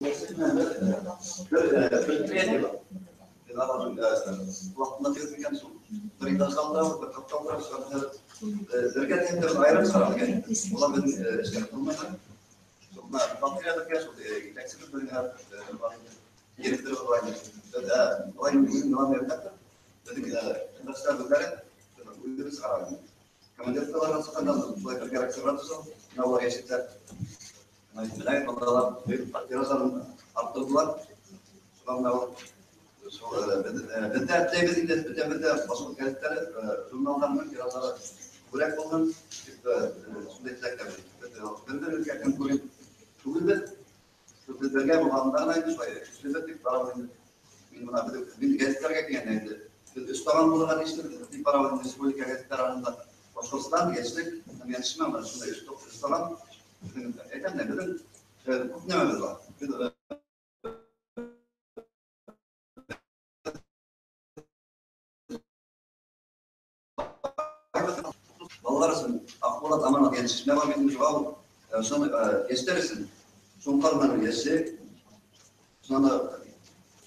Бер предприятие бар. Ваҡытында тегеҙ шул. Бер этажда, бер ҡатта бергә тиҙҙән айырым сығарып икән. Улар беҙҙең эшкә ҡылмайҙар. Шул мына бухгалтерия шул етәксебеҙ беҙгә директор бар. Беҙ улай үҙен дауам итеп, беҙҙең врачтар үҙҙәре үҙебеҙ сығарабыҙ. Командировкаларға сыҡҡанда шулай бергәрәк сығарабыҙ шул. Мына улар йәшлектәр. Менә балалар тираждарын арттырҙылар. Шуға мына беҙ дә теләйбеҙ инде, бөтәбеҙ дә башҡорт гәзиттәре, журналдарының тираждары күберәк булһын тип шундай теләктәбеҙ. Бер-беребеҙгә конкурент түгелбеҙ. Беҙ бергә булғанда ғына инде шулай көслөбеҙ тип барабыҙ инде. Мин бына мин гәзиттәргә килгәндә инде беҙ өс таған булырға тейешлебеҙ тип барабыҙ инде республика гәзиттәре араһында. Башҡортостан, Йәшлек һәм Йәншемә менән шундай өс таған. Әйтәм дә, беҙҙең күп нәмәбеҙ бар. Беҙ балалар өсөн Аҡбулат Аманат тигән шишмә бар бит инде, шуға ул, шуны, йәштәр өсөн Шоңҡар менән йәшлек, шунан да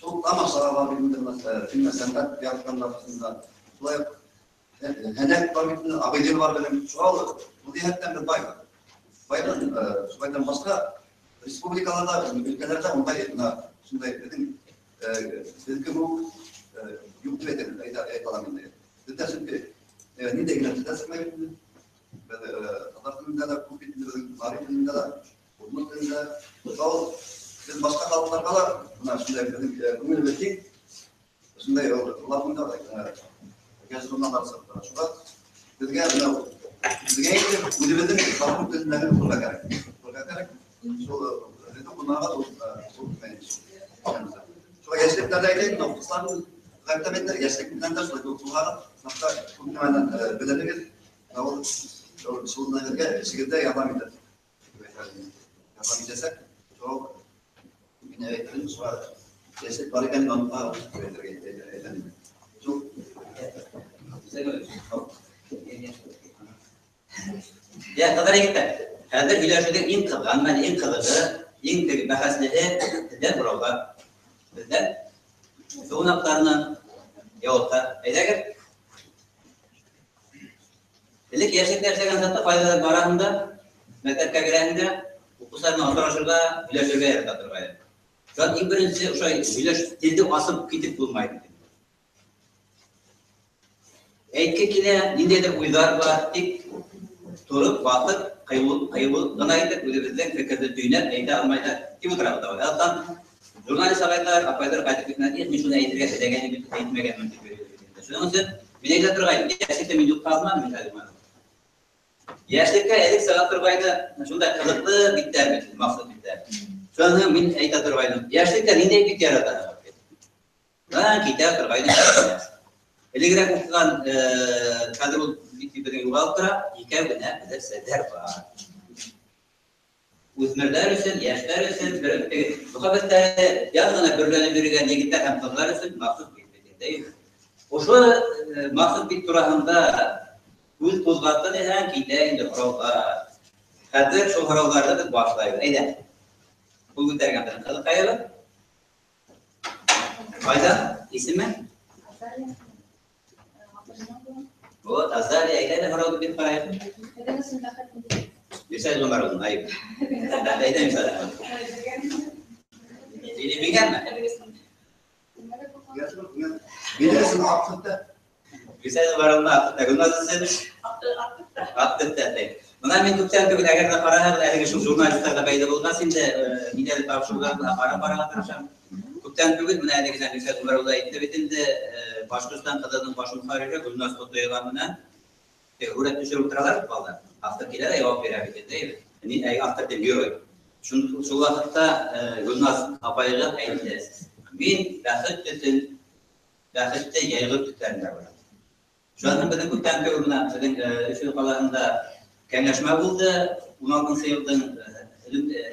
шул тамаша бар бит инде, бына, фильм сәнғәт яратҡандар өсөн дә. Шулай уҡ һәнәк бар бит инде, Ағиҙел бар беҙҙең. Шуға ул, был йәһәттән беҙ байбыҙ. Байбыҙ, шулайҙан башҡа республикаларҙа, өлкәләрҙә ундай, бына, шундай беҙҙең, беҙҙеке кеүек, юҡ тип әйтә алам инде. Беҙҙә сөнки, ниндәй генә телдә сыҡмай бит инде. Беҙ, татар телендә лә күп бит инде, беҙҙең мари телендә лә, удмурт телендә. Шуға ул, беҙ башҡа халыҡтарға ла, бына шундай беҙҙең, күңелебеҙ киң, шундай уларҙың да, гәзит журналдар сығып тора. Шуға беҙгә, бына, беҙгә инде үҙебеҙҙең башҡорт телендәге уҡырға кәрәк. Уҡырға кәрәк. Шул, беҙҙең ҡунаға ул, шул шуға йәшлектәрҙә әйтәйем, мына уҡыусыларҙы ғәйепләмәйҙәр, йәшлек менән дә шулай уҡыуҙары, сафта күп нәмәнән, белерһегеҙ. Ул, шул нәмәгә эшегеҙҙә ярҙам итер. Ярҙам итәсәк. Шул мин әйтәм, шуға йәшлек бар икәнен онотмағыҙ, тип әйтәм. Шул. Йә, ҡыҙҙар, егеттәр, хәҙер һөйләшеүҙең иң ҡыҙған мәле, иң ҡыҙығы, иң теге бәхәслеһе һеҙҙән һорауҙар. Беҙҙән ҡунаҡтарынан яуапҡа. Әйҙәгеҙ. Элек йәшлектә эшләгән саҡта ҡайҙалыр бараһың да, мәктәпкә керәһең дә, уҡыусылар менән осрашырға, һөйләшергә ярата торғайны. Шунан иң беренсе ошолай һөйләш, телде асып китеп булмай. Әйтке килә, ниндәйҙер уйҙар бар, тик тороп, баҫып, ҡыйыу ғына итеп, үҙебеҙҙең фекерҙе төйнәп әйтә алмай ҙа тип ултырабыҙ да. Алтан журналист ағайҙар, апайҙар ҡайтып китмәҫ, мин шуны әйтергә теләгәнем бит, әйтмәгәнмен тип йөрөй. Шуның өсөн мин әйтә торғайным, йәшлеккә мин юҡҡа алманым, мин хәҙер. Йәшлеккә элек сыға торғайны, шундай ҡыҙыҡлы биттәр бит, махсус биттәр. Шунан һуң мин әйтә торғайным, йәшлектә ниндәй бит яратаһығыҙ? Бына китә торғайны. Элегерәк уҡыған, хәҙер ул бит беҙҙең юғалып тора, икәү генә белерсәләр бар. Үҫмерҙәр өсөн, йәштәр өсөн, бер теге мөхәббәттәре яҙ ғына бөрләнеп йөрөгән егеттәр һәм ҡыҙҙар өсөн махсус бит бит инде. Ошо, махсус бит тураһында һүҙ ҡуҙғатты тиһәң, китә инде һорауҙар. Хәҙер шул һорауҙарҙы беҙ башлайбыҙ. Әйҙә. Ҡул күтәргән беҙҙең ҡыҙыҡайыбыҙ. Ҡайҙа? Исеме? Азалия. Вот, Азалия, әйҙә әле һорауҙы биреп ҡарайыҡ. Беҙҙең өсөн бәхет ниндәй? Мирсәй Ғүмәр улын, айып. Әйҙә, Мирсәй. Или бигәнме? Минең өсөн аҡ төҫтә. Мирсәй Ғүмәр улын аҡ төҫтә. Гөлназ өсөн? Аҡ төҫтә, ти. Бына мин күптән түгел, әгәр ҙә ҡараһағыҙ, әлеге шул журналистарға бәйле булғас инде, ниҙәр тапшырыуҙарҙы ҡарап барырға тырышам. Күптән түгел, бына әлеге Мирсәй Ғүмәр улы әйтте бит инде, Башҡортостан ҡыҙының баш мөхәррире Гөлназ Ҡотоева менән һүрәт төшөрөп ултыралар бит балалар. Автор килә лә яуап бирә бит инде, әйбәт. Ни, әй, автор тип герой. Шул ваҡытта, Гөлназ апайға әйтте: мин бәхет төҫөн, бәхетте йәйғор төҫтәрендә күрәм. Шунан һуң беҙҙең күптән түгел бына беҙҙең, Өфө ҡалаһында кәңәшмә булды, ун алтынсы йылдың,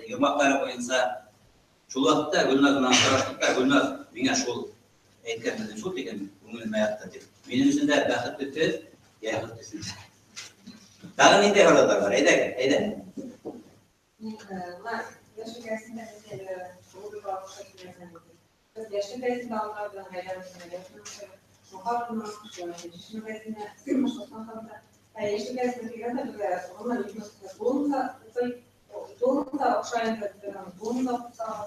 йомғаҡтары буйынса. Шул ваҡытта Гөлназ менән осраштыҡ та, Гөлназ миңә шул әйткән һүҙен шул тигән күңелемә ятты тип. Минең өсөн дә бәхет төҫө йәйғор төҫөндә. Тағы ниндәй һорауҙар бар? Әйҙәгеҙ, әйҙә. Мин, бына йәшлек оҡшай. Беҙ Йәшел гәзитендә алынған ғаиләбеҙ Шоңҡар Шишмә гәзитенә Башҡортостан халҡы. Йәшел гәзитенә килгәндә беҙгә ғөмүмән тулыһынса уҡый, тулыһынса оҡшай инде, тулыһынса уҡысаҡ.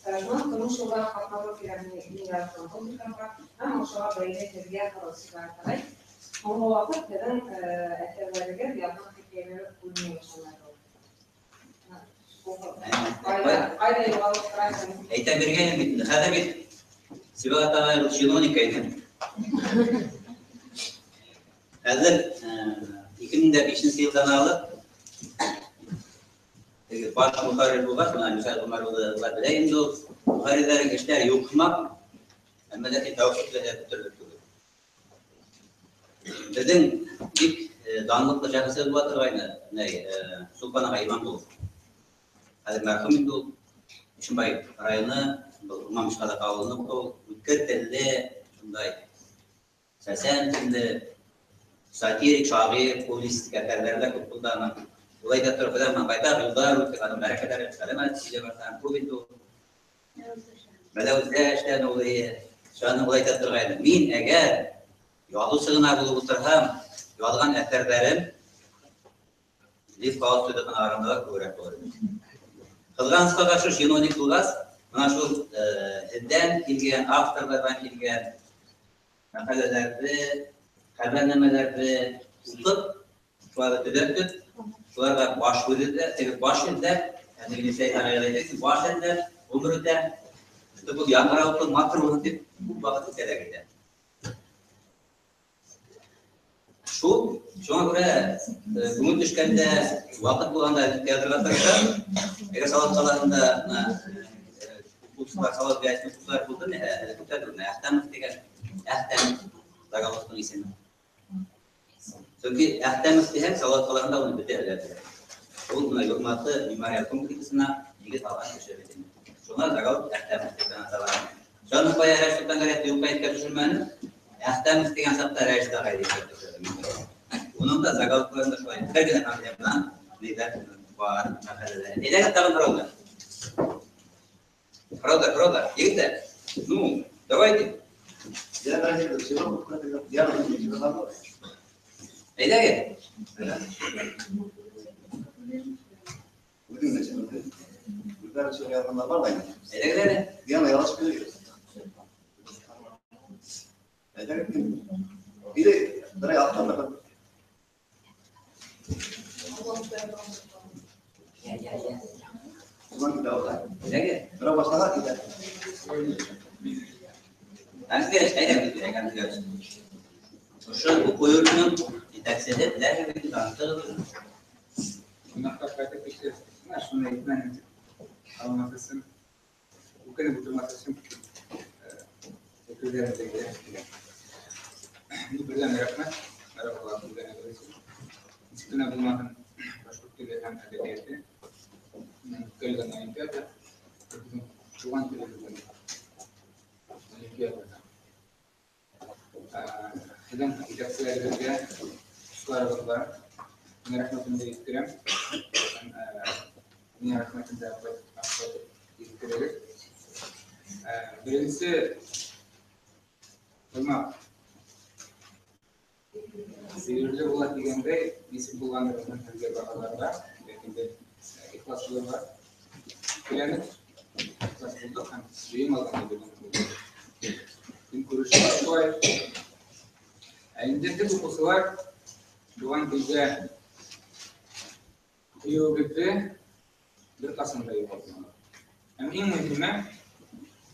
Шунан тормош юлдары ҡатнауы килә мин яратҡан рубрикаға һәм ошоға бәйле һеҙгә һорау сығарҙы. Һуңғы ваҡыт һеҙҙең әҫәрҙәрегеҙ яҙған хикәйәләр күренмәй башланы. Ҡайҙа юғалып тораһың? Әйтә биргәйнем бит инде. Хәҙер бит Сибәғәт ағай ул чиновник әйтәм. Хәҙер 2005 йылдан алып теге баш мөхәррир булғас, бына Мисаил Ғүмәр улы белә инде ул, мөхәррирҙәрҙең эштәре юҡ һымаҡ, әммә ләкин тәүфиҡ белән бөтөрлөк түгел. Беҙҙең бик данлыҡлы шәхесе була торғайны, Сулпан ағай Иманғолов. Хәҙер мәрхүм инде ул. Ишембай районы, был Урман-Мишҡаҙаҡ ауылының ул үткер телле, шундай сәсән телле, сатирик шағир, публицистик әҫәрҙәре лә күп булды аның. Улай ҙа тороп, беҙ менән байтаҡ йылдар үтте, аның мәрәкәләре сәләмәт һөйләп барһаң, күп инде ул. Мәләүездә эшләне ул, эйе. Шуны улай ҙа торғайны. Мин әгәр яҙыусы ғына булып ултырһам, яҙған әҫәрҙәрем Лев Толстойҙыҡын ҡарағанда ла күберәк булыр ине. Ҡыҙғанысҡа ҡаршы, чиновник булғас, бына шул һеҙҙән килгән, авторҙарҙан килгән мәҡәләләрҙе, хәбәрнамәләрҙе уҡып, шуларҙы төҙәтеп, шуларға баш һүҙ эҙләп, теге баш эҙләп, әлеге Нисәй ағай әйтә, баш эҙләп, ғүмер үтә. Был яңғырауыҡлы матур булһын тип күп ваҡыт үтә лә китә. Шул, шуңа күрә, күңел төшкәндә, ваҡыт булғанда яҙырға тырышам. Әгәр Салауат ҡалаһында, бына, уҡыусылар, Салауат гәзитенең уҡыусылар булды, әле күптән түгел, менә Әхтәмов тигән, Әхтәм заголовктың исеме. Сөнки Әхтәмов тиһәң, Салауат ҡалаһында уны бөтәһе лә белә. Ул бына Юрматы мемориал комплексына нигеҙ һалған кеше бит инде. Шуңа заголовок Әхтәмов тип атала. Шуны бая Рәшит Солтанғәлиев юҡҡа иҫкә төшөрмәне. Әхтәмов тигән саҡта Рәшит ағай тип төшөрҙө. Уның да заголовктарында шулай бер генә фамилия менән ниҙәр бар мәҡәләләр. Әйҙәгеҙ тағын һорауҙар. Һорауҙар, һорауҙар. Егеттәр, ну, давайте. Әйҙәгеҙ. Әйҙәгеҙ әле. Диана, ялаш бирегеҙ. Әйҙәгеҙ. Или, берәй аҡтан бер. Я, я, я. Унан китә ул. Әйҙәгеҙ. Берәү башлаға китә. Әмзгәреш, әйҙәгеҙ, әйҙәгеҙ, әмзгәреш. Ошо уҡыу йортоноң етәксеһе, беләһегеҙ бит, таныштығыҙ. Ҡунаҡтар ҡайтып китте. Бына шуны әйтмәнем тип. Алмаҫ өсөн, үкенеп ултырмаҫ өсөн, әйтеүҙәрен дә килә. Ну, берҙән рәхмәт, мәрхәбәт белгәнегеҙ өсөн. Нисек кенә булмаһын, башҡорт теле һәм әҙәбиәте үткәрелгән олимпиада, беҙҙең туған телебеҙҙең олимпиадада. Һеҙҙең етәкселәрегеҙгә, дуҫларығыҙға мин рәхмәтемде еткерәм. Һәм, миңә рәхмәтемде еткерегеҙ. Беренсе ҡоймаҡ сәйерле була тигәндәй, нисек булғандыр уны һеҙгә бағаларға, ләкин беҙ ихлас булырға теләнек, ихлас булдыҡ һәм дөйөм алғанда беҙҙең көнкүрешебеҙ шулай. Ә инде һеҙ, уҡыусылар, туған телгә һөйөүегеҙҙе бер ҡасан да юғалтмағыҙ. Һәм иң мөһиме,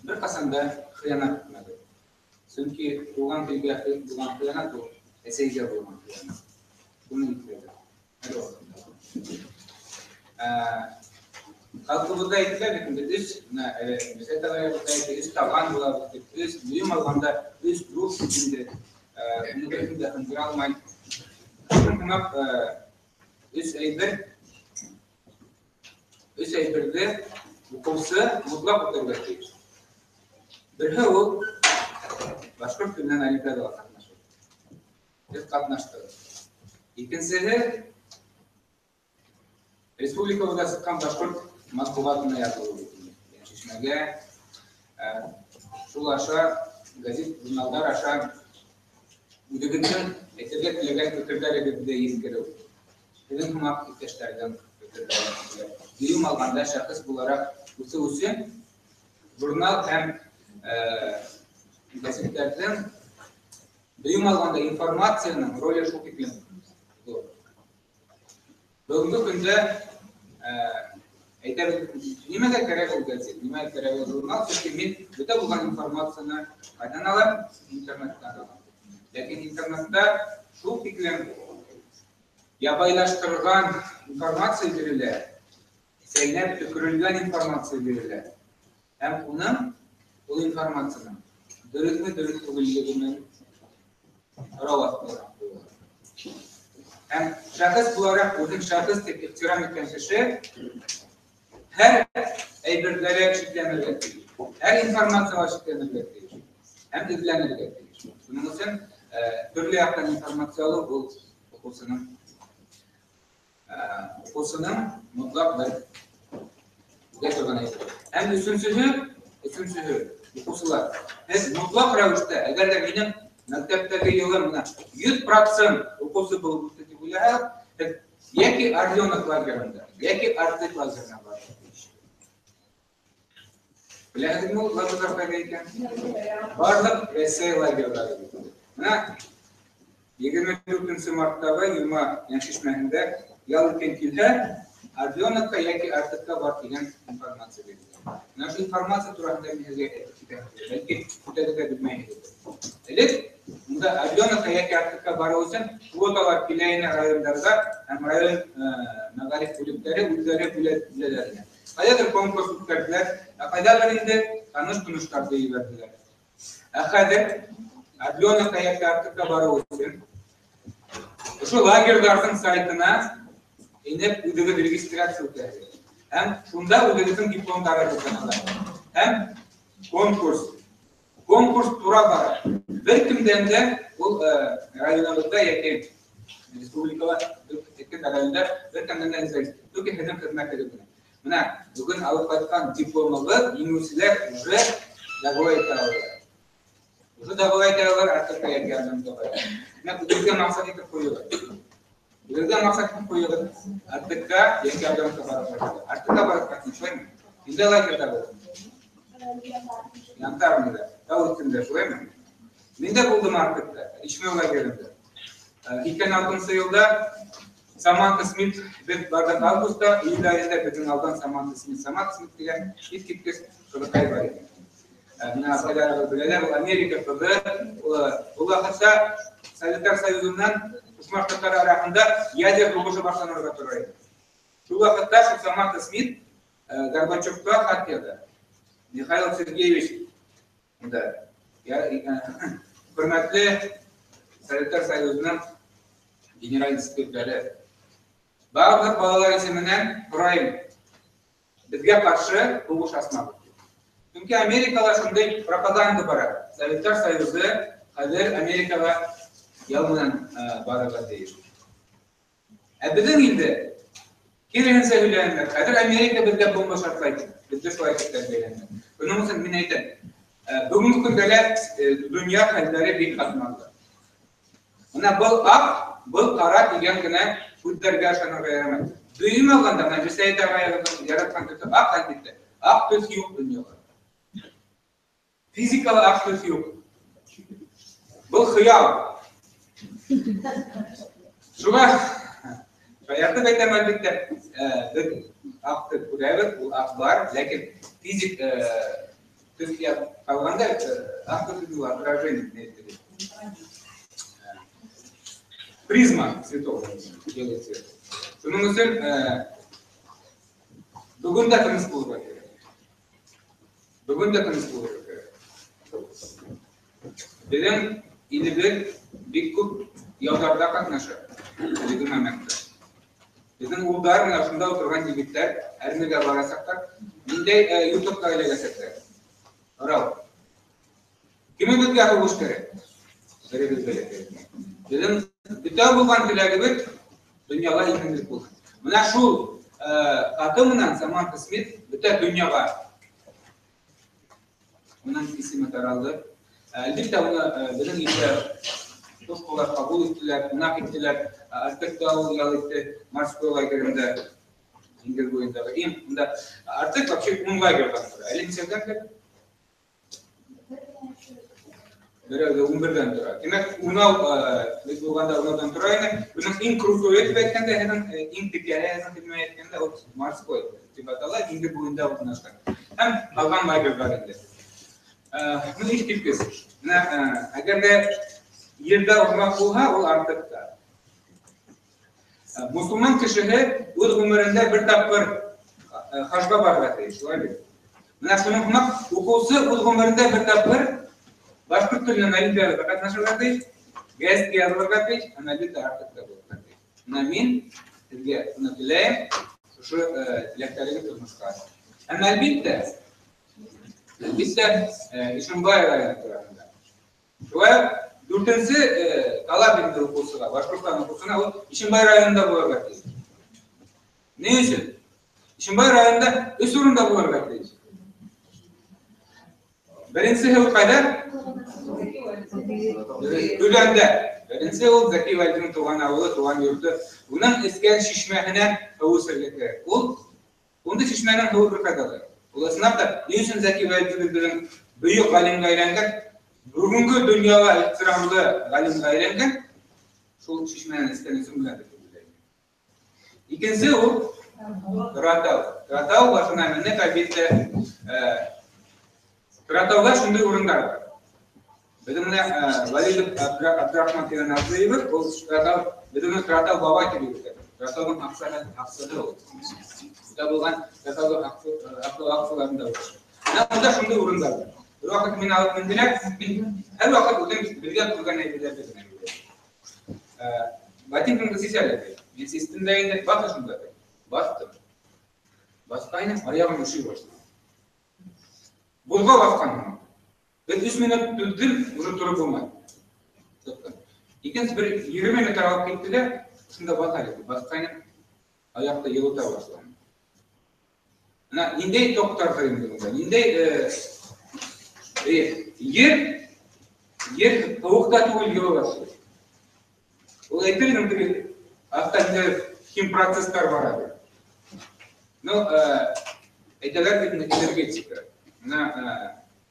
бер ҡасан да хыянат итмәгеҙ. Сөнки туған телгә булған хыянат ул әсәйгә булған хыянат. Шуны иҫләгеҙ һәр ваҡытта. Халҡыбыҙҙа әйтелә бит инде, өс, бына әле Мирсәйт ағай әйтте, өс таған булабыҙ тип, өс дөйөм алғанда өс дуҫ бит инде. Уны бер кем дә һындыра алмай. Шуның һымаҡ, өс әйбер, өс әйберҙе уҡыусы мотлаҡ үтәргә тейеш. Береһе ул башҡорт теленән олимпиадаға ҡатнашыу. Беҙ ҡатнаштыҡ. Икенсеһе республикабыҙҙа сыҡҡан башҡорт матбуғатына яҙылыу бит инде. Шишмәгә, Шул аша газет, журналдар аша үҙегеҙҙең әйтергә теләгән фекерҙәрегеҙҙе еткереү. Һеҙҙең һымаҡ иптәштәрҙең фекерҙәрен. Дөйөм алғанда шәхес булараҡ үҫеү өсөн журнал һәм газеттәрҙең дөйөм алғанда информацияның роле шул тиклем ҙур. Бөгөнгө көндә әйтәбеҙ, нимәгә кәрәк ул газет, нимәгә кәрәк ул журнал, сөнки мин бөтә булған информацияны ҡайҙан алам? Интернеттан алам. Ләкин интернетта шул тиклем ябайлаштырылған информация бирелә, сәйнәп төкөрөлгән информация бирелә. Һәм уның, ул информацияның дөрөҫмө, дөрөҫ түгеллегенең һорау аҫтына ҡуйыла. Һәм шәхес булараҡ үҙен шәхес тип ихтирам иткән кеше һәр әйберҙәргә шикләнергә тейеш, һәр информацияға шикләнергә тейеш һәм эҙләнергә тейеш. Шуның өсөн төрлө яҡтан информация алыу ул уҡыусының мотлаҡ бер үҙә торған әйбер. Һәм өсөнсөһө, уҡыусылар, һеҙ мотлаҡ рәүештә, әгәр ҙә минең мәктәптәге йылым менә 100% уҡыусы булып үтте тип уйлаһағыҙ, һеҙ йәки Орленок лагерында, йәки Артек лагерына барырға тейеш. Беләһегеҙме ул лагерҙар ҡайҙа икән? Барлыҡ Рәсәй лагерҙары бит. Бына 24 марттағы Йома йәншишмәһендә ял иткән килһә, Орленокка йәки Артекка бар тигән информация бирелә. Бына ошо информация тураһында мин һеҙгә әйтеп китәм. Бәлки күтәрергә дә белмәйһегеҙ. Элек унда Орленокка йәки Артекка барыу өсөн квоталар килә ине райондарҙа һәм район мәғариф бүлектәре үҙҙәре бүләләр ине. Ҡайҙалыр конкурс үткәрҙеләр, ә ҡайҙалыр инде таныш-тоныштарҙы ебәрҙеләр. Ә хәҙер Орленокка йәки Артекка барыу өсөн ошо лагерҙарҙың сайтына инеп үҙегеҙ регистрация үтәһегеҙ. Һәм шунда үҙегеҙҙең дипломдарығыҙ таныла. Һәм конкурс. Конкурс тура бара. Бер кемдән дә ул районыбыҙҙа йәки республикала, әйткәндә районда бер кемдән дә независим. Түгел һеҙҙең хеҙмәтегеҙ менән. Бына бөгөн алып ҡайтҡан дипломығыҙ еңеүселәр уже дәғүә итә алалар. Уже дәғүә итә алалар Артекка йәки Орленокка. Бына үҙегеҙгә маҡсат итеп ҡуйығыҙ. Үҙегеҙгә маҡсат итеп ҡуйығыҙ. Артекка йәки Орленокка барып ҡайтығыҙ. Артекка барып ҡайтың, шулаймы? Ниндәй лагерҙа булдың? Янтарныйҙа, тау өҫтөндә, шулаймы? Мин дә булдым Артекта, Ишмәү лагерында. 2006 йылда Саманта Смит, беҙ барҙыҡ августта, июль айында беҙҙең алдан Саманта Смит. Саманта Смит тигән иҫ киткес ҡыҙыҡай бар ине. Бына апайларыбыҙ беләләр, ул Америка ҡыҙы, ул ваҡытта Советтар Союзынан Ҡушма Штаттар араһында ядер һуғышы башланырға тора ине. Шул ваҡытта шул Саманта Смит Горбачевҡа хат яҙа. Михаил Сергеевич, да, хөрмәтле Советтар Союзының генераль секретаре, барлыҡ балалар исеменән һорайым, беҙгә ҡаршы һуғыш асмағыҙ. Сөнки Америкала шундай пропаганда бара. Советтар Союзы хәҙер Америкаға яу менән барырға тейеш. Ә беҙҙең илдә киреһенсә һөйләнәләр. Хәҙер Америка беҙгә бомба шартлай. Беҙҙе шулай итеп тәрбиәләнәләр. Бының өсөн мин әйтәм, бөгөнгө көндә лә донъя хәлдәре бик ҡатмарлы. Бына был аҡ, был ҡара тигән генә һүҙҙәргә ышанырға ярамай. Дөйөм алғанда, бына Мирсәйет ағайығыҙҙың яратҡан төҫө аҡ, әлбиттә. Аҡ төҫ юҡ донъяла. Физикала аҡ төҫ юҡ. Был хыял. Шуға шаяртып әйтәм, әлбиттә, беҙ аҡ төҫ күрәбеҙ, ул аҡ бар, ләкин физик төҫкә ҡалғанда, аҡ төҫ ул отражение. Призма цветов, белый цвет. Шуның өсөн бөгөн дә тыныс булырға кәрәк. Бөгөн дә тыныс булырға кәрәк. Беҙҙең илебеҙ бик күп яуҙарҙа ҡатнаша әлеге моментта. Беҙҙең улдар менән шунда ултырған егеттәр армияға барасаҡтар, ниндәй юҫыҡҡа эләгәсәктәр? Һорау. Кемебеҙгә һуғыш кәрәк? Беребеҙгә лә кәрәк. Беҙҙең бөтә булған теләгебеҙ донъяла именлек булһын. Бына шул хаты менән Саманта Смит бөтә донъяға Уның исеме таралды. Әлбиттә, уны беҙҙең илдә хуш ҡуллап ҡабул иттеләр, ҡунаҡ иттеләр. Артекта ул ял итте, морской лагерында, диңгеҙ буйындағы. Иң унда Артек вообще ун лагерҙан тора. Әле нисәүҙән тора? Берәүҙә 11-дән тора. Тимәк, унау беҙ булғанда унауҙан тора ине. Бының иң крутой тип әйткәндә, һеҙҙең иң текәһе һеҙҙең тип әйткәндә, ул морской тип атала, диңгеҙ буйында урынлашҡан. Һәм ҡалған лагерҙар инде. Ну, иҫ киткес. Менә, әгәр ҙә ерҙә ормаҡ булһа, ул Артекта. Мосолман кешеһе үҙ ғүмерендә бер тапҡыр хажға барырға тейеш, шулай бит? Менә шуның һымаҡ уҡыусы үҙ ғүмерендә бер тапҡыр башҡорт теленән олимпиадада ҡатнашырға тейеш, гәзиткә яҙылырға тейеш, һәм әлбиттә Артекта булырға тейеш. Менә мин һеҙгә шуны теләйем, ошо теләктәрегеҙ тормошҡа ашһын. Һәм әлбиттә, Ишембай районы тураһында. Шулай уҡ дүртенсе талап инде уҡыусыға, Башҡортостан уҡыусыһына ул Ишембай районында булырға тейеш. Ни өсөн? Ишембай районында өс урында булырға тейеш. Беренсеһе ул ҡайҙа? Өләндә. Беренсе ул Зәки Вәлидинең тыуған ауылы, тыуған йорто. Уның эскән шишмәһенән һыу эсергә кәрәк. Ул унда шишмәнең һыуы бер ҡайҙа ла юҡ. Ул ысынлап та, ни өсөн Зәки Вәлидин беҙҙең бөйөк ғалимға әйләнгән, бөгөнгө донъяла ихтирамлы ғалимға әйләнгән, шул шишмәнән эскән өсөн генә тип уйлайым. Икенсе ул Торатау. Торатау башына менеп, әлбиттә, Торатауҙа шундай урындар бар. Беҙҙең менә Вәлидов Абдрахман тигән абзыйыбыҙ, ул Торатау, беҙ уны Торатау бабай тип йөрөтәбеҙ. Торатауҙың аҡсаһы ул. Унда булған Торатауҙың аҡсаларында ул. Менә унда шундай урындар бар. Бер ваҡыт мине алып менделәр, мин һәр ваҡыт үҙем белгән күргән әйберҙәрҙе генә беләм. Ботинкаңды сис әле, ти. Мин систем дә инде, баҫ ошонда, ти. Баҫтым. Баҫҡайным, аяғым өшөй башланы. Боҙға баҫҡанмын. Бер өс минут түҙҙем, уже тороп булмай. Икенсе бер егерме метр алып китте лә, шунда баҫ әле, ти. Баҫҡайным, аяҡты йылыта башланы. Менә ниндәй токтарҙыр инде унда, ниндәй ер һыуыҡ та түгел, йылы ла түгел. Ул әйтер инем, теге аҫта ниндәйҙер химпроцесстар бара дип. Әйтәләр бит инде энергетика. Менә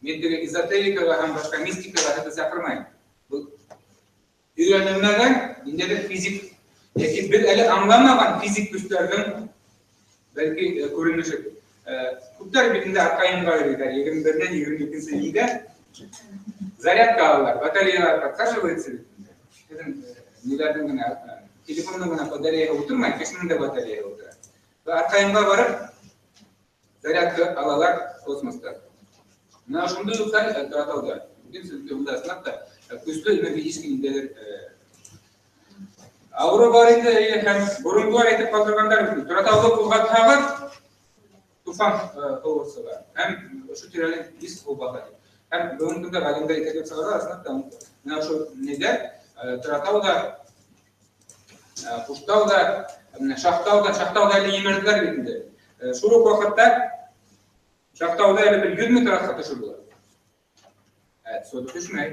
мин теге эзотерикаға һәм башҡа мистикаға хәтта саҡырмайым. Был өйрәнелмәгән ниндәйҙер физик йәки беҙ әле аңламаған физик көстәрҙең бәлки күренеше. Күптәр бит инде арҡайынға йөрөйҙәр, егерме беренән егерме икенсе июньгә зарядка алалар, батареялар подсаживается бит инде. Беҙҙең ниҙәрҙең генә, телефондың генә батареяһы ултырмай, кешенең дә батареяһы ултыра. Арҡайынға барып зарядка алалар космоста. Менә шундай ук хәл Торатауда. Мөмкин, сөнки унда ысынлап та көслө энергетический ниндәйҙер ауырыу бар инде, эйе, һәм боронғолар әйтеп ҡалдырғандар бит. Торатауҙы ҡуҙғатһағыҙ, туфан һыуы сыға. Һәм ошо тирәлә ис һыу баҫа тип. Һәм бөгөнгө көндә ғалимдар иҫәпләп сығара, ысынлап та, менә ошо ниҙәр, Торатау да, Ҡуштау ҙа, менә Шахтау да, Шахтау ҙа әле емерҙеләр бит инде. Шул уҡ ваҡытта Шахтауҙа әле бер йөҙ метр аҫҡа төшөп була. Сода төшмәй.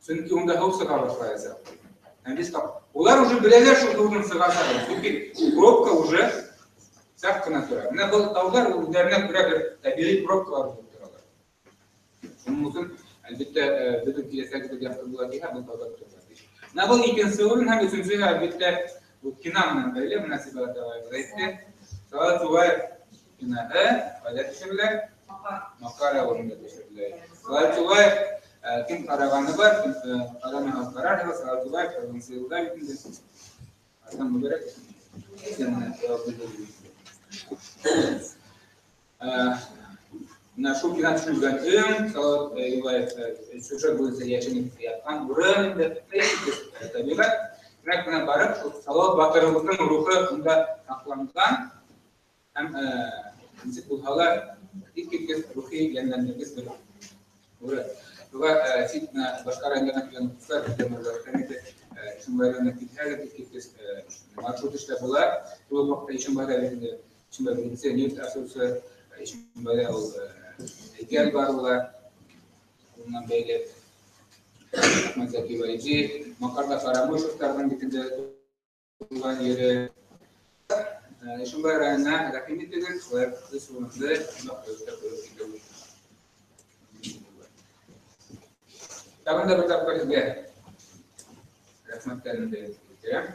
Сөнки унда һыу сыға башлаясаҡ. Һәм беҙ улар уже беләләр шул һыуҙың сығасағын. Сөнки пробка уже саҡ ҡына тора. Менә был тауҙар ул үҙҙәренә күрә бер тәбиғи пробкалар булып торалар. Шуның өсөн, әлбиттә, беҙҙең киләсәгебеҙ яҡты була тиһә, был тауҙар торорға тейеш. Менә был икенсе урын һәм өсөнсөһө, әлбиттә, был кина менән бәйле. Менә Сибәғәт ағайыбыҙ әйтте. Салауат Юлаев киноһы ҡайҙа төшөрөлә? Маҡар ауылында төшөрөлә. Салауат Юлаев, кем ҡарағаны бар, кем ҡарамаған ҡарарһығыҙ. Салауат Юлаев ҡырҡынсы йылда бит инде. Атам мөбәрәк. Менә шул кино төшөрөлгән өң, Салауат Юлаев сюжет буйынса йәшенеп ятҡан урын инде, тәбиғәт. Димәк, менә барып, шул Салауат батырыбыҙҙың рухы унда һаҡланған һәм нисек булһа ла иҫ киткес рухи йәнләндергес бер урын. Шуға сит менә башҡа райондарҙан килгән уҡыусылар беҙгә мөрәжәғәт итте. Ишембай районына килһәгеҙ, иҫ киткес маршрут эшләп була. Шул уҡ ваҡытта Ишембайҙа бит инде Ишембай беренсе нефть асыусы, Ишембайҙа ул һәйкәл бар була. Унан бәйле Әхмәт Зәки Вәлиди, Макарда Карамышевтарҙың бит инде туған ере. Ишембай районына рәхим итегеҙ, шулай уҡ өс урынды ҡунаҡ рәүештә ҡуйып китеү. Тағын да бер тапҡыр һеҙгә рәхмәттәремде әйтәм.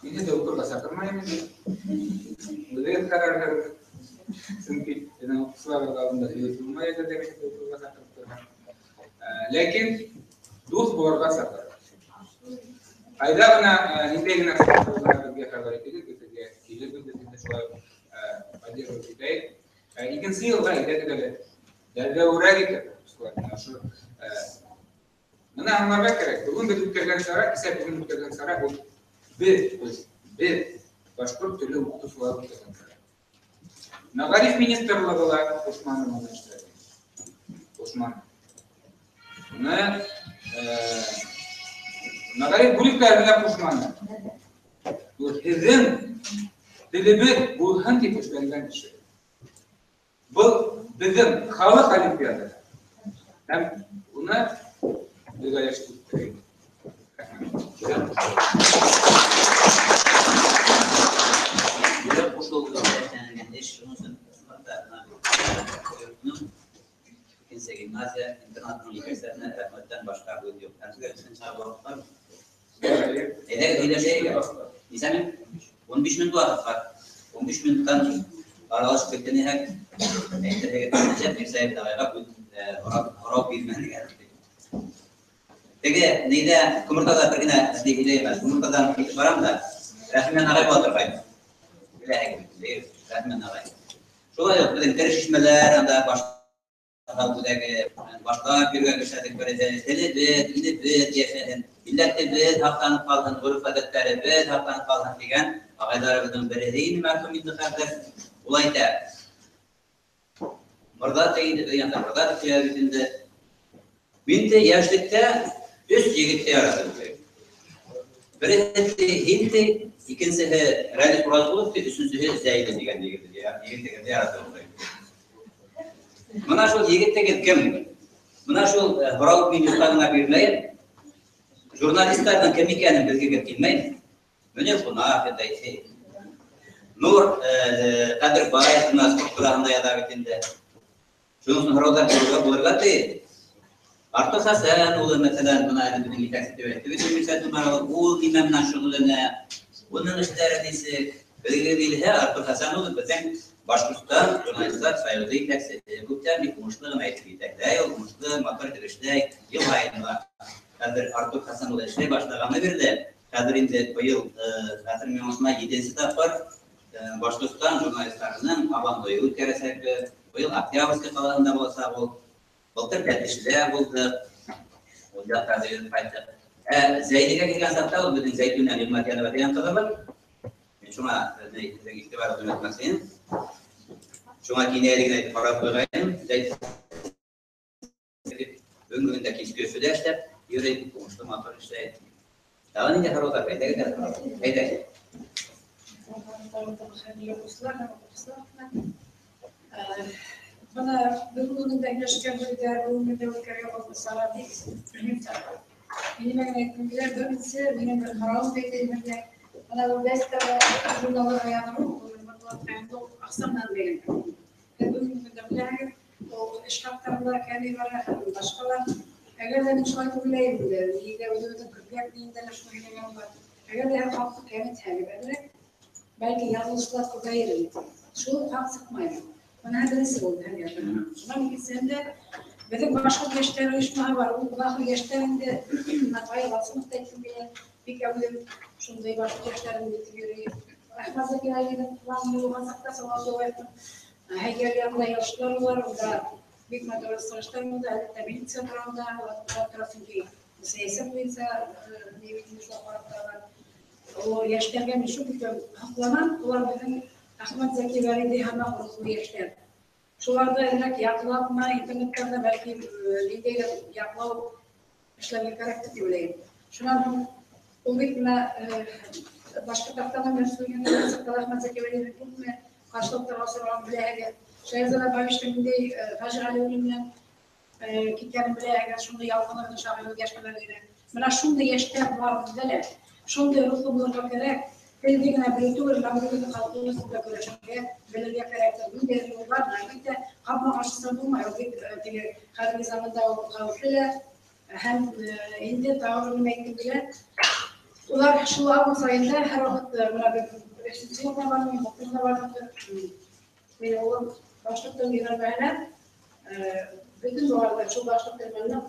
Мин һеҙҙе уҡырға саҡырмайым инде. Үҙегеҙ ҡарарһығыҙ. Сөнки беҙҙең уҡыусыларыбыҙ алдында һөйләп булмай әгәр ҙә мин һеҙҙе уҡырға саҡырып торһам. Ләкин дуҫ булырға саҡырам. Ҡайҙа ғына, ниндәй генә беҙгә хәбәр итегеҙ, беҙ һеҙгә килербеҙ, беҙ һеҙҙе шулай поддерживать итәйек. Икенсе йылға әйҙәгеҙ әле дәррәүерәк итеп, шулай ошо бына аңларға кәрәк. Бөгөн беҙ үткәргән сара, кисә бөгөн үткәргән сара ул беҙ башҡорт теле уҡытыусылары үткәргән сара. Мәғариф министрлығы ла ҡушманы быны эшләргә. Ҡушманы. Быны мәғариф бүлектәре лә ҡушманы. Был һеҙҙең телебеҙ булһын тип эшләнгән эш. Был беҙҙең халыҡ олимпиадаһы. Һәм уны бергәләшеп үткәрәйек. Йөрәк ҡушылыу эшләнгән эш, шуның өсөн икенсе гимназия интернатының етәкселәренә рәхмәттән башҡа һүҙ юҡ. Һәм һеҙгә өсөн сәбәп бар. Әйҙәгеҙ һөйләшәйек. Нисә минут? 15 минут ваҡыт бар. 15 минуттан аралашып киткәнһәк, әйтерһегеҙ, Нәҗәп Мирзаев ағайға һорау бирмәнек әле. Теге нейҙә Күмертауҙа бер генә ни һөйләйем әле. Күмертауҙан китеп барам да, Рәхимән ағай була торғайны. Беләһегеҙ, Рәхимән ағай. Шулай уҡ беҙҙең тере шишмәләр анда башҡа үҙәге, башлап йөрөгән кешеләрҙең береһе, телебеҙ, илебеҙ йәшәһен, милләтебеҙ һаҡланып ҡалһын, ғөрөф-ғәҙәттәребеҙ һаҡланып ҡалһын тигән ағайҙарыбыҙҙың береһе инде мәрхүм инде хәҙер. Ул әйтә, Мырҙа тейҙе, беҙҙең яҡта Мырҙа тип килә бит инде. Мин дә йәшлектә өс егетте яратып үҫтем. Береһе һин ти, икенсеһе Рәнис Уразғолов ти, өсөнсөһө Зәйле тигән егетегеҙҙе яратып үҫтем. Бына шул егетегеҙ кем? Бына шул һорау мин юҡҡа ғына бирмәйем. Журналистарҙың кем икәнен белгегеҙ килмәй. Мөнир Ҡунаҡ инде әйтһә. Нур Ҡәҙербаев бына спорт тураһында яҙа бит инде. Шуның өсөн һорауҙар бирергә булырға тейеш. Артур Хәсән улы, мәҫәлән, бына әле беҙҙең етәксе тип әйтте бит, Мирза Тумаров, ул нимә менән шөғөлләнә, уның эштәре нисек? Белгегеҙ килһә, Артур Хәсән улы беҙҙең Башҡортостан журналистар союзы етәксеһе. Күптән бик уңышлы ғына итеп етәкләй, ул уңышлы, матур итеп эшләй, йыл һайын ла. Хәҙер Артур Хәсән улы эшләй башлағаны бирле, хәҙер инде быйыл, хәҙер мин ошона 7-нсе тапҡыр Башҡортостан журналистарының һабантуйы үткәрәсәкбеҙ. Быйыл Октябрьский ҡалаһында буласаҡ ул. Былтыр Тәтешлә булдыҡ, ул яҡта йөрөп ҡайттыҡ. Зәйлегә килгән саҡта ул беҙҙең Зәйтүнә Ниғмәтйәнова тигән ҡыҙыбыҙ. Мин шуңа һеҙҙең иғтибарығыҙҙы йүнәлтмәксе инем. Шуңа кинәйәле генә әйтеп ҡарап ҡуйғайным. Бөгөнгө көндә киске Өфөлә эшләп йөрөй, уңышлы матур эшләй. Тағы ниндәй һорауҙар? Әйҙәгеҙ әле. Әйҙәгеҙ. Бына бөгөнгө көндә һөйләшкән һүҙҙәр, бөгөнгө көндә үткәргән был сара бик мөһим сара. Мин нимә генә әйткем килә, беренсе минең бер һорауым әйтәйем һеҙгә. Бына был газетаға, журналдарға яҙырыу, ул аҡса менән бәйләнгән. Һеҙ бөгөнгө көндә беләһегеҙ, ул эш хаҡтары ла кәмей бара һәм башҡалар. Әгәр ҙә мин шулай тип уйлайым инде, нигә үҙебеҙҙең көҙгә инде лә шуны һөйләгән бар. Әгәр ҙә хаҡты кәметһәгеҙ әҙерәк, бәлки яҙылыусылар күбәйер ине. Шул хаҡ сыҡмай. Бына беренсе булды һәр яҙған. Шунан икенсеһендә беҙҙең башҡорт йәштәр ойошмаһы бар. Ул бахыр йәштәр инде, Наталья Ватсонов та әйткем килә, бик әүҙем шундай башҡорт йәштәрен итеп йөрөй. Әхмәт Зәки Ғәлиевнең планы булған саҡта Салауат Юлаевтың һәйкәл янында ярышлар бар, унда бик матур сығыштар булды, әлбиттә, милиция тора унда, улар ҡарап тора, сөнки сәйәсәт буйынса ни бит инде шулар ҡарап торалар. Ул йәштәргә мин шул тиклем һоҡланам, улар беҙҙең Әхмәт Зәки Вәлиди һымаҡ рухлы йәштәр. Шуларҙы әҙерәк яҡлапмы, интернеттарҙа бәлки ниндәйҙер яҡлау эшләргә кәрәктер тип уйлайым. Шунан һуң ул бит бына башҡорт автономия республикаһында саҡта Әхмәт Зәки Вәлиевнең күпме Ҡаршылыҡтарға осраған беләһегеҙ. Шәһзада Бабичтың ниндәй фажиғәле үлеменән киткәнен беләһегеҙ, шундай ялҡынлы шағир йәштәр ине. Бына шундай йәштәр бар беҙҙә лә. Шундай рухлы булырға кәрәк. Телде генә белеү түгел, бына бөгөнгө халҡыбыҙ өсөн дә көрәшергә белергә кәрәк. Ниндәй юлдар, әлбиттә, ҡапма-ҡаршысын булмай. Ул бит теге хәҙерге заманда ул хәүефле лә. Һәм инде тағы бер нимә әйткем килә. Улар шул август айында һәр ваҡыт бына бер өсөнсө йылда бармы, былтыр ҙа барҙыҡ. Минең улым башҡорт телен өйрәнмәһенә, бөтөн уларҙы шул башҡорт теленең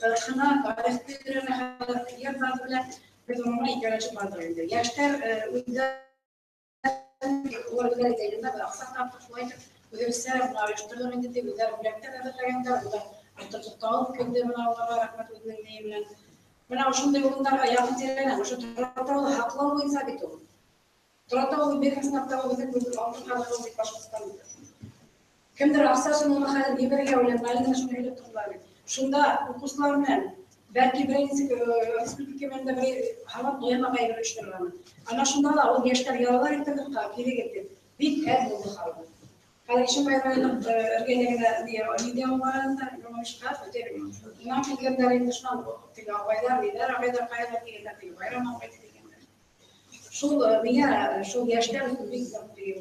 ҡырҡына, тарихты өйрәнә, хәҙер йырҙарҙы белә. Беҙ уның менән икәүләшеп барҙыҡ инде. Йәштәр үҙҙәре, улар үҙҙәре әйтә, беҙ аҡса таптыҡ, шулай итеп, үҙебеҙсә бына ойошторҙоҡ инде тип, үҙҙәре бүләктәр әҙерләгәндәр, улар тотоп алып килде, бына уларға рәхмәт үҙенең ни менән. Бына ошондай урындарға яҡын тирәнән, ошо Торатауҙы һаҡлау буйынса бит ул. Торатауҙы беҙҙең сыныҡтағы беҙҙең алтын ҡаҙығы бит Башҡортостан. Кемдер аҡса өсөн уны хәҙер ебәрергә уйлай, әле генә шуны һөйләп торҙолар бит. Шунда уҡыусылар менән бәлки беренсе республика менән дә бер һабаҡ ҡуямаҡ әйбер ойошторғаны. Ана шунда ла ул йәштәр ялалар интернетҡа килегеҙ тип бик әҙ булды халыҡ. Хәҙер Ишембай районының эргәлегенә ниндәй булғанында, Яңылышҡа, унан килгәндәр инде шунан теге ағайҙар, ниҙәр, ағайҙар ҡайҙа килгәндәр, теге байрам ағай тигәндәр. Шул миңә шул йәштәр өсөн бик ныҡ теге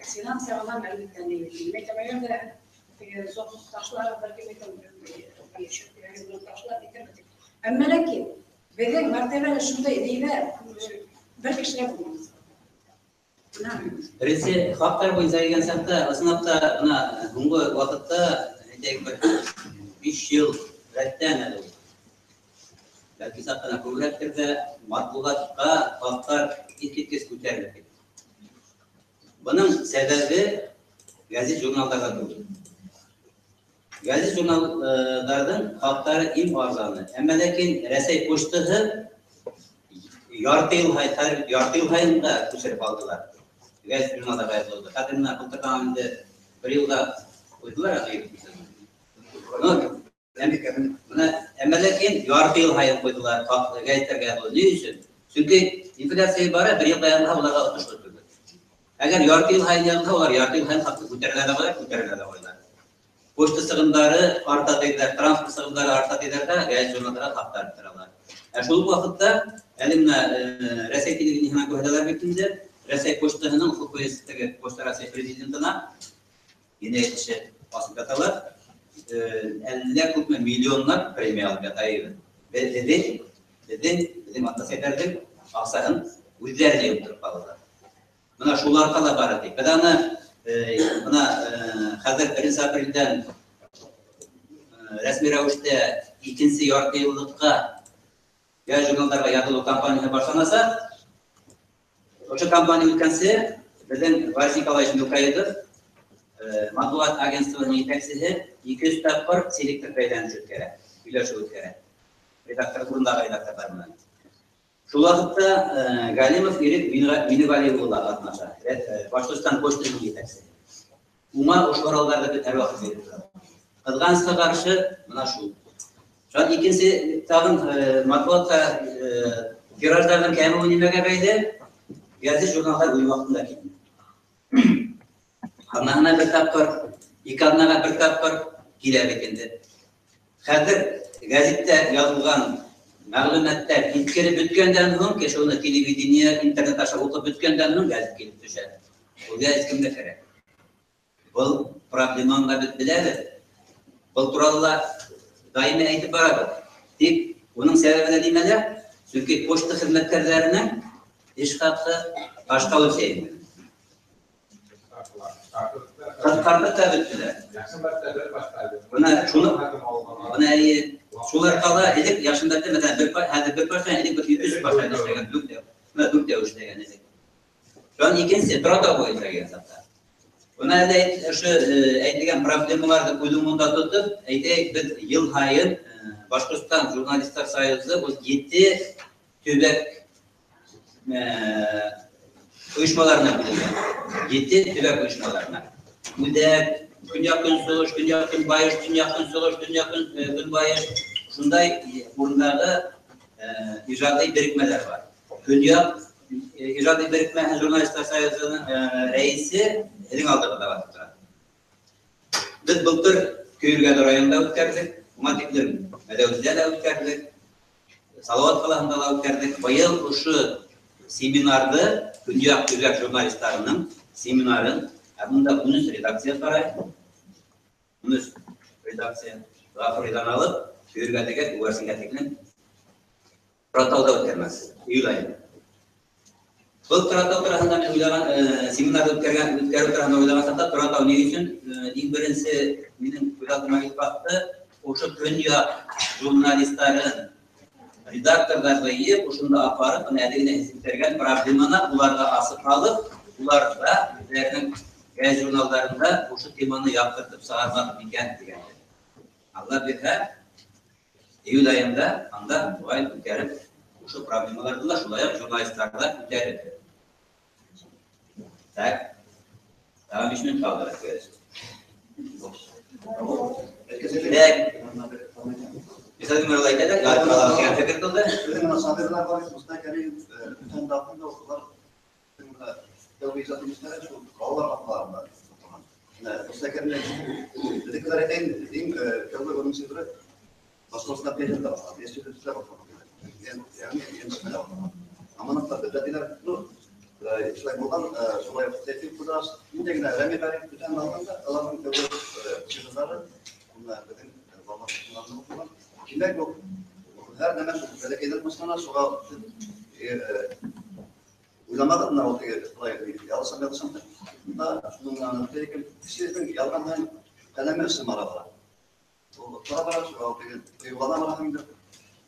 финанс яғынан әлбиттә ни бит. Әгәр дә теге ташлар бер кем әйтәм, ташлар китербеҙ. Әммә ләкин беҙҙең мәртәбәле шундай ниҙә бер кешелә булмаҫ. Беренсе хаҡтар буйынса килгән саҡта, ысынлап та, бына һуңғы ваҡытта, әйтәйек, бер 5 йыл рәттән әле ул. Бәлки саҡ ҡына күберәктер ҙә, матбуғатҡа хаҡтар иҫ киткес күтәрелеп китте. Бының сәбәбе гәзит журналдарға түгел. Гәзит журналдарҙың хаҡтары иң арзаны. Әммә ләкин Рәсәй почтаһы ярты йыл һайын, хәҙер ярты йыл һайын да күсереп алдылар. Гәзит журналдарға язылды. Хәҙер бына былтырҙан инде бер йылға ҡуйҙылар аны. Бына әммә ләкин ярты йыл һайын ҡуйҙылар гәзиттәргә язылды. Ни өсөн? Сөнки инфляция бара, бер йылға язылһа, уларға отошло түгел. Әгәр ярты йыл һайын язылһа, улар ярты йыл һайын хаҡты күтәрелә лә ҡуялар, күтәрелә лә ҡуялар. Почта сығымдары арта тиҙәр, транспорт сығымдары арта тиҙәр ҙә, гәзит журналдарға хаҡты арттыралар. Ә шул уҡ ваҡытта әле бына Рәсәй телевидениеһына күрһәтәләр бит инде, Рәсәй почтаһының ФПС-теге Почта России президентына енәйәт эше асып яталар. Әллә күпме миллионлап премия алып ята ине. Беҙҙең ата-әсәләрҙең аҡсаһын үҙҙәре йыйып тороп ҡалалар. Бына шуларға ла бара тик. Беҙ аны бына хәҙер беренсе апрелдән рәсми рәүештә икенсе ярты йыллыҡҡа гәзит журналдарға яҙылыу кампанияһы башланасаҡ. Ошо кампания үткәнсе беҙҙең Борис Николаевич Мелкоедов, матбуғат агентствоһының етәксеһе, 200 тапҡыр селектор бәйләнеш үткәрә, һөйләшеү үткәрә. Редактор, урындағы редакторҙар менән. Шул ваҡытта Галимов Ирек Минеғәлиев улы ҡатнаша. Башҡортостан почтаһының етәксеһе. Уңа ошо һорауҙарҙы беҙ һәр ваҡыт биреп торабыҙ. Ҡыҙғанысҡа ҡаршы бына шул. Шунан икенсе тағын матбуғатҡа тираждарҙың кәмеүе нимәгә бәйле? Гәзит журналдар үҙ ваҡытында килмәй. Аҙнаһына бер тапҡыр, ике аҙнаға бер тапҡыр килә бит инде. Хәҙер гәзиттә яҙылған мәғлүмәттәр иҫкереп бөткәндән һуң, кеше уны телевидение, интернет аша уҡып бөткәндән һуң гәзит килеп төшә. Ул гәзит кемгә кәрәк? Был проблеманы да беҙ беләбеҙ. Был турала ла даими әйтеп барабыҙ. Тик уның сәбәбе лә нимәлә? Сөнки почта хеҙмәткәрҙәренең эш хаҡы башҡа үҫә инде. Ҡыҫҡартып та бөттөләр. Бына шуны, бына әйе, шулар ҡала, элек Яҡшынбәттә, мәҫәлән, бер хәҙер бер пашта, элек бер өс пашта эшләгән, дүрт бына дүртәү эшләгән элек. Шунан икенсе, Торатау буйынса килгән саҡта. Бына әле ошо әйтелгән проблемаларҙы күҙ уңында тотоп, әйтәйек, беҙ йыл һайын Башҡортостан журналистар союзы ул 7 төбәк ойошмаларына бүленгән. 7 төбәк ойошмаларына. Үҙәк, көньяҡ-көнсығыш, көньяҡ-көнбайыш, төньяҡ-көнсығыш, төньяҡ-көнбайыш, шундай урындағы ижади берекмәләр бар. Көньяҡ ижади берекмәһе журналистлар союзының рәисе һеҙҙең алдығыҙҙа баҫып тора. Беҙ былтыр Көйөргәҙе районында үткәрҙек, уңа тиклем Мәләүездә лә үткәрҙек, Салауат ҡалаһында ла үткәрҙек. Быйыл ошо семинарҙы көньяҡ төбәк журналистарының семинарын, ә бында 13 редакция ҡарай, 13 редакция Ғафуриҙан алып Көйөргәҙегә, Күгәрсенгә тиклем Торатауҙа үткәрмәксе, июль айында. Был Торатау тураһында мин уйлаған, семинарҙы үткәреү тураһында уйлаған саҡта Торатау ни өсөн, иң беренсе минең күҙ алдыма килеп баҫты, ошо көньяҡ журналистарын, редакторҙарҙы йыйып, ошонда апарып, бына әле генә һеҙ күтәргән проблеманы уларға асып алып, улар ҙа үҙҙәренең гәзит журналдарында ошо теманы яҡтыртып сығармаҡ микән тигән. Алла бирһә, июль айында анда шулай күтәреп, ошо проблемаларҙы ла шулай уҡ журналистар ҙа күтәреп. Так. Тағы 5 минут ҡалды, рәхмәт. Так. Мисал генә улай әйтәләр, ярты ҡалабыҙ тигән фекер тыуҙы. Беҙҙең бына шағирҙар бар, Мостай Кәрим, бүтән даһында улар беҙҙең бына тәүге ижад иштәре шул балалар баҡсаларында уҡыған. Менә Мостай Кәрим беҙҙекеләр әйтәйем, иң тәүге уның шиғыры Башҡортостан пенсияда башлаған, эш башлаған. Ягъни йәншмәлә башлаған. Аманаттар бөтә тиләр. Ну, шулай булған, шулай уҡ Сәйфи Ҡудраш, ниндәй генә Рәми Ғариф бүтән алғанда, уларҙың тәүге шиғырҙары бына беҙҙең балалар баҡсаларында уҡылған. Тимәк, ул һәр нәмә шул бәләкәйҙән башлана, шуға уйламағыҙ бына ул теге былай ялышам, ялышам да. Бында шуның менән икән, кешенең ялған һайын ҡәләме шымара бара. Ул тора бара, шуға ул теге ҡыйыулана бара инде.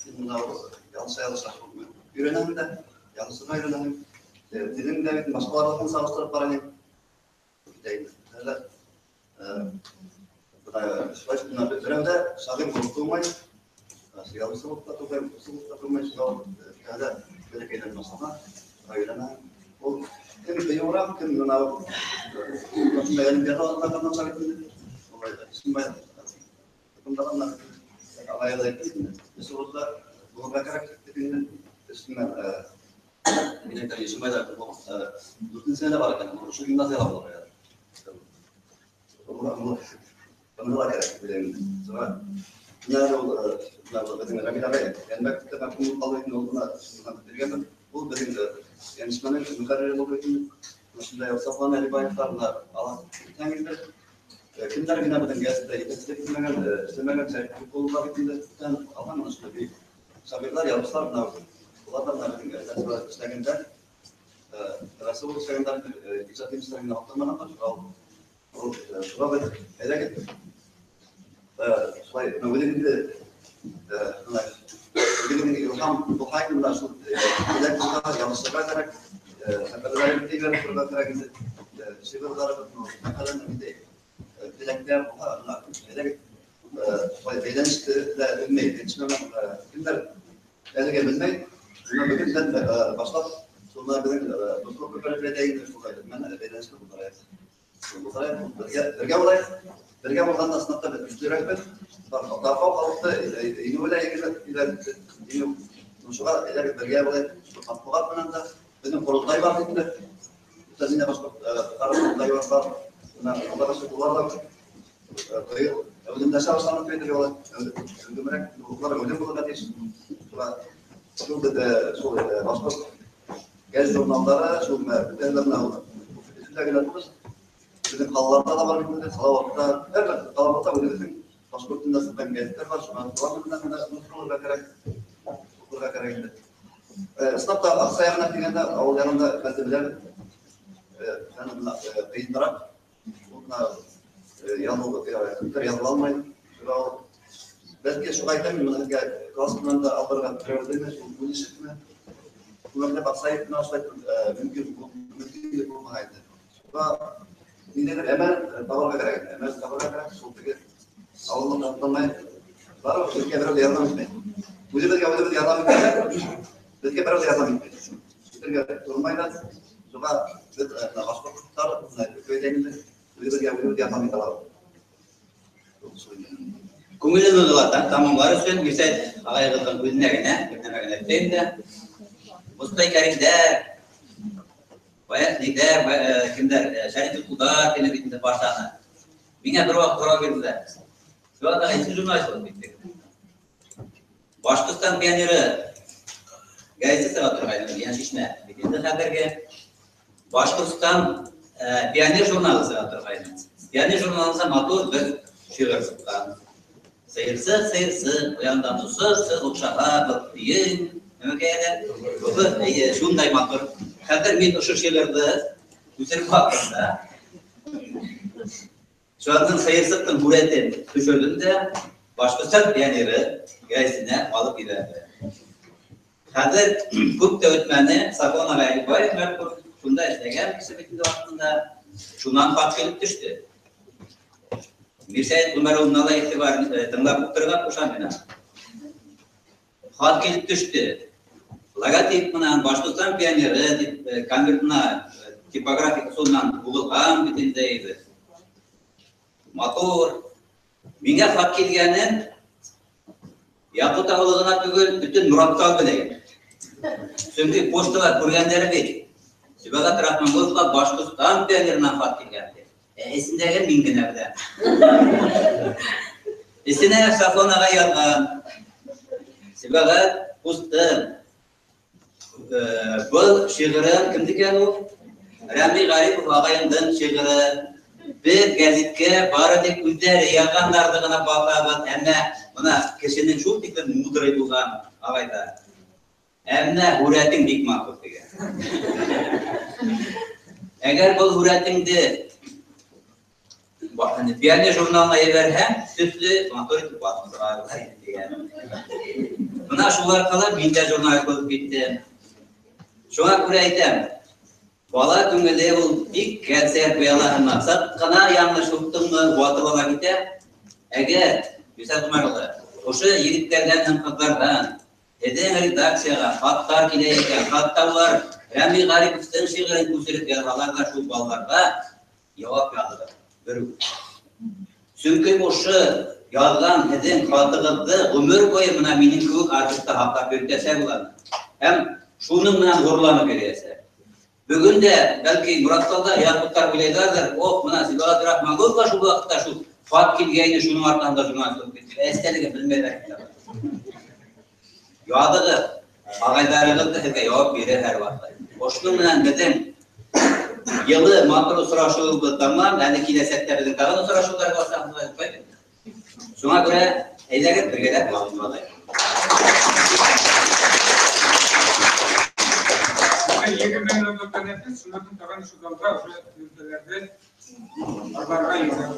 Һин бына ялыша, ялыша өйрәнәһең дә, ялышырға өйрәнәһең. Телең дә бит башҡаларҙың сағыштырып ҡарайһың. Китә инде. Әле, бына шулай бына берәү ҙә шағир булып тыумай, ялышы булып та тыумай, уҡыусы булып та тыумай, шуға ул әле бәләкәйҙән башлана, өйрәнә. Ул кем ҡыйыуыраҡ, кем бына ошондай олимпиадаларҙа ҡатнаша бит инде. Улай исембай тотомдаған ағайы ла әйтте инде. Эш урында булырға кәрәк тип инде. Өҫтөнән, мин әйтәм, Ишембайҙа дүртенсе лә бар икән, ошо гимназияла булырға кәрәк. Быны ла кәрәк тип уйлайым инде. Шуға мына әле ул, бына был беҙҙең Рәмил ағай Йәнбәковты мәрхүм булып ҡалды инде, ул бына биргәнмен. Ул беҙҙең йәншмәнең мөхәррире булды инде. Ошондай Сафуан Әлибаевтар бына ала китһәң инде. Кемдәр генә беҙҙең гәзиттә етәкселек итмәгән, эшләмәгән, Сәйфи Ҡулова бит инде бүтән алған бына шундай бөйөк шағирҙар, яҙыусылар бына улар ҙа бына беҙҙең гәзиттә эшләгәндәр, Рәсүл эшләгәндәр, ижад емештәрен генә аҡтармағандар, шуға ул, шуға беҙ әйҙәгеҙ, шулай, бына үҙегеҙ инде, бына үҙегеҙҙең илһам булһа инде, бына шул, теләк булһа, яҙышырға кәрәк, хәбәрләрен ебәреп торорға кәрәк инде, шиғырҙарыбыҙ, мәҡәләне ниндәй, теләктәр булһа, бына әйҙәгеҙ, шулай бәйләнеште лә белмәй, йәншмәгән, кемдәр әлегә белмәй, бына бөгөндән, башлап, шул бына беҙҙең, дуҫлыҡ күпере әйтәйек инде, шулай менән бәйләнеште булдырайыҡ. Булдырайыҡ, бергә булайыҡ. Бергә булғанда ысынлап та беҙ көслөрәкбеҙ. Тарҡау халыҡты еңеүе лә еңел, еңеү. Шуға әйҙәгеҙ бергә булайыҡ. Шул матбуғат менән дә беҙҙең ҡоролтай бар бит инде. Бөтә дөнья башҡорт, татар ҡоролтайы бар. Бына Аллаға шөкөр, улар ҙа, быйыл әүҙемләшә башланы тип әйтергә була. Әүҙемерәк, улар әүҙем булырға тейеш. Шуға шул беҙ, шул, башҡорт гәзит журналдары, шул бына бөтәһе лә бына Өфөлә генә түгел, беҙҙең ҡалаларҙа ла бар бит инде, Салауатта, һәр бер ҡалабыҙҙа үҙебеҙҙең башҡорт телендә сыҡҡан гәзиттәр бар, шуға улар менән дә уҡырға кәрәк, уҡырға кәрәк инде. Ысынлап та аҡса яғына килгәндә, ауыл яғында хәлде беләбеҙ. Яғни бына, ҡыйыныраҡ, ул бына, яҙыу, күптәр яҙыла алмай. Шуға ул, бәлки шуға әйтәм, мин бына һеҙгә класс менән дә алдырға берәүҙеме, шул бүлешепме, күмәкләп аҡса йыйып кенә шулай, мөмкинлек булмаған инде. Шуға ниндәйҙер әмәл табырға кәрәк инде. Әмәл табырға кәрәк, шул теге ауылды таптамай, барыбер беҙгә берәү ҙә ярҙам итмәй. Үҙебеҙгә үҙебеҙ ярҙам итмәй, беҙгә берәү ҙә ярҙам итмәй. Итергә тормай ҙа, шуға беҙ, бына башҡорттар, бына Өфөйҙә инде, үҙебеҙгә үҙебеҙ ярҙам итә алабыҙ. Шул инде. Күңелле ноталар тамамлар өсөн Мирсәйт ағайығыҙҙың үҙенә генә бер нәмә генә әйтәйем дә. Мостай Кәримдәр, бая нидәр, кемдәр, Шәриф Ҡулдар тине бит инде баштаны. Миңә бер ваҡыт һорау бирҙеләр. Сибғат ағай, һин журналист булып киттең. Башҡортостан пионеры гәзите сыға торғайны, Йән Шишмә бит инде хәҙерге. Башҡортостан пионер журналы сыға торғайны. Пионер журналында матур бер шиғыр сыҡҡан. Сыйырсыҡ, сыйырсыҡ, ояндан осоп, сыҡ оҡшаға был өйөң, нәмәкәйҙә. Был, эйе, шундай матур. Хәҙер мин ошо шиғырҙы күсереп алдым да. Шунан сыйырсыҡтың һүрәтен төшөрҙөм дә Башҡортостан пионеры гәзитенә алып ебәрҙе. Хәҙер күп тә үтмәне, Сафуан ағай Әлибаев мәрхүм шунда эшләгән кеше бит инде ваҡытында. Шунан хат килеп төштө. Мирсәйт Ғүмәр улына ла иғтибар, тыңлап ултырырға ҡушам мин аны. Хат килеп төштө. Логотип менән Башҡортостан пионеры тип, конвертына, типографик ысул менән һуғылған бит инде әйбер. Матур. Миңә хат килгәнен Яҡут ауылы ғына түгел, бөтөн Мораттау белә. Сөнки почтала күргәндәре бит. Сибәғәт Рахманғоловҡа Башҡортостан пионерынан хат килгән ти. Эсендәге мин генә беләм. Эсенә Сафуан ағай яҙған. Сибәғәт ҡустым. Был шиғырым кемдеке ул? Рәми Ғарипов ағайымдың шиғыры. Беҙ гәзиткә бары тик үҙҙәре яҙғандарҙы ғына баҫабыҙ. Әммә бына кешенең шул тиклем мудрый булған ағайҙар. Әммә һүрәтең бик матур тигән. Әгәр был һүрәтеңде Пионер журналына ебәрһәң, төҫлө матур итеп баҫып сығарырҙар ине тигән. Бына шул арҡала мин дә журналист булып киттем. Шуңа күрә әйтәм, бала күңеле ул бик кәрсәр пыяла һымаҡ. Саҡ ҡына яңылыш тоттоңмо, ватып ала китә. Әгәр, Мирсәйт Ғүмәр улы, ошо егеттәрҙән һәм ҡыҙҙарҙан һеҙҙең редакцияға хаттар килә икән, хатта улар Рәми Ғариповтың шиғырын күсереп яҙһалар ҙа шул балаларға яуап яҙығыҙ. Бер үк. Сөнки ошо яҙған һеҙҙең хатығыҙҙы ғүмер буйы бына минең кеүек архивта һаҡлап йөрөтәсәк улар. Һәм шуның менән ғорурланып йөрөйәсәк. Бөгөн дә бәлки Мораттауҙа яҡуттар уйлайҙарҙыр, ох, бына Сибәғәт Рахманғоловҡа шул ваҡытта шул хат килгәйне, шуның арҡаһында журналист булып китте. Әстәлеген белмәйҙәр. Яҙығыҙ, ағайҙарығыҙ ҙа һеҙгә яуап бирер һәр ваҡыт. Ошоноң менән беҙҙең йылы матур осрашыуыбыҙ тамам. Әле киләсәктә беҙҙең тағын осрашыуҙар буласаҡ. Шуңа күрә әйҙәгеҙ бергәләп яҙып алайыҡ. Егерме минутлыҡ тәнәфес, шунан һуң тағын ошо залда ошо өлкәләрҙе барларға йөрәк.